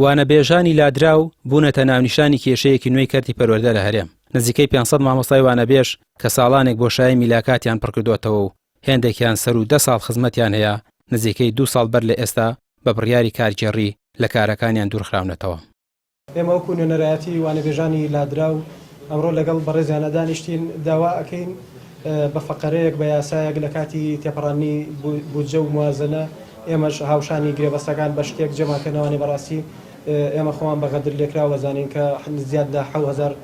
وانەبێژانی لادراو بوونەتە ناونیشانی کێشەیەکی نوێی کەرتی پەروەردە لە هەرێم. نزیکەی 500 مامۆستای وانەبێژ کە ساڵانێک بۆشایی میلاکاتیان پڕکردۆتەوە و هێندێکیان سەروو دە ساڵ خزمەتیان هەیە، نزیکەی دوو ساڵ بەر لە ئێستا بە بڕیاری کارگێڕی لە کارەکانیان دوورخراونەتەوە. ئێمە وەکو نوێنەرایەتی وانەبێژانی لادراو ئەمڕۆ لەگەڵ بەڕێزیانا دانیشتین، داوا ئەکەین بە فەقەرەیەک بە یاسایەک لە کاتی تێپەڕاندنی بودجە و موازنە ئێمەش هاوشانی گرێبەستەکان بە شتێک جێمان کەنەوانێ بەڕاستی ئێمە خۆمان بە غەدر لێکراو ئەزانین کە زیاد لە 7000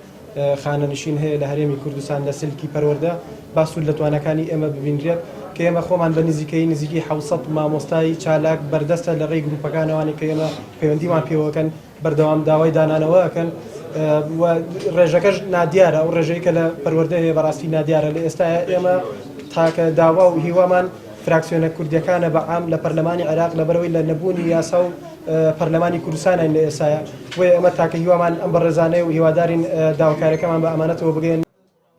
خانەنشین هەیە لە هەرێمی کوردستان لە سلکی پەروەردە با سوود لە تواناکانی ئێمە ببینرێت کە ئێمە خۆمان بە نزیکەیی نزیکی 700 مامۆستای چالاک بەردەستە لە ڕێی گروپەکانەوانی کە ئێمە پەیوەندیمان پێوەکەن بەردەوام داوای دانانەوە ئەکەن و ڕێژەکەش نادیارە ئەو ڕێژەی کە لە پەروەردە هەیە بەڕاستی نادیارە لە ئێستا ئێمە تاکە داوا و هیوامان فراکسیۆنە کوردیەکانە بە عام لە پەرلەمانی عێراق لەبەرەوەی لە نەبوونی یاسا و پەرلەمانی کوردستانین لە ئێسایە بۆیە ئێمە تاکە هیوامان ئەم بەڕێزانەیە و هیوادارین داواکاریەکەمان بە ئەمانەتەوە بگەین.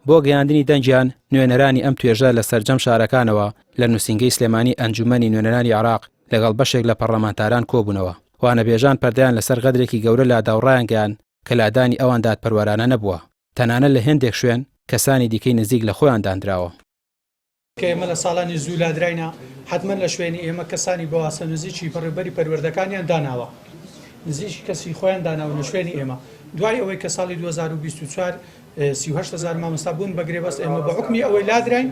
بۆ گەیاندنی دەنگیان، نوێنەرانی ئەم توێژە لە سەرجەم شارەکانەوە لە نووسینگەی سلێمانی ئەنجوومەنی نوێنەرانی عێراق لەگەڵ بەشێک لە پەڕلەمانتاران کۆبوونەوە. وانەبێژان پەردەیان لەسەر غەدرێکی گەورە لادا و ڕایانگەیاند کە لادانی ئەوان دادپەروەرانە نەبووە، تەنانەت لە هێندێک شوێن کەسانی دیکەی نزیک لە خۆیان داندراوە. کە ئێمە لە ساڵانی زوو لادراینە، حەتمەن لە شوێنی ئێمە کەسانی بەواسە نزیکی بەڕێوبەری پەروەردەکانیان داناوە، نزیکی کەسی خۆیان داناوە لە شوێنی ئێمە. دوای ئەوەی کە ساڵی 2024 38 هەزار مامۆستا بوون بە گرێبەست، ئێمە بە حوکمی ئەوەی لادراین،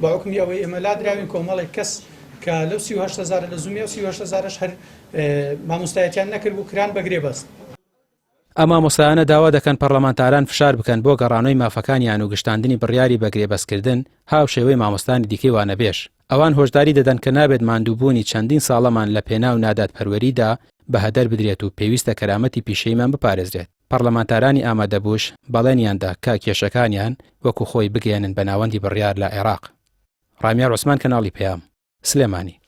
بە حوکمی ئەوەی ئێمە لادراوین کۆمەڵێک کەس کە لەو 38 هەزارە لە زوومی ئەو 38 هەزارەش هەر مامۆستایەتیان نەکردبوو کران بە گرێبەست. ئەم مامۆستایانە داوا دەکەن پەڕلەمانتاران فشار بکەن بۆ گەڕانەوەی مافەکانیان و گشتاندنی بڕیاری بەگرێبەستکردن هاوشێوەی مامۆستانی دیکەی وانەبێژ. ئەوان هۆشداری دەدەن کە نابێت ماندووبوونی چەندین ساڵەمان لە پێناو نادادپەروەریدا بە هەدەر بدرێت و پێویستە کەرامەتی پیشەییمان بپارێزرێت. پەڕلەمانتارانی ئامادەبووش بەڵێنیان دا کە کێشەکانیان وەکو خۆی بگەیەنن بە ناوەندی بڕیار لە عێراق. ڕامیار عوسمان کەناڵی پەیام، سلێمانی.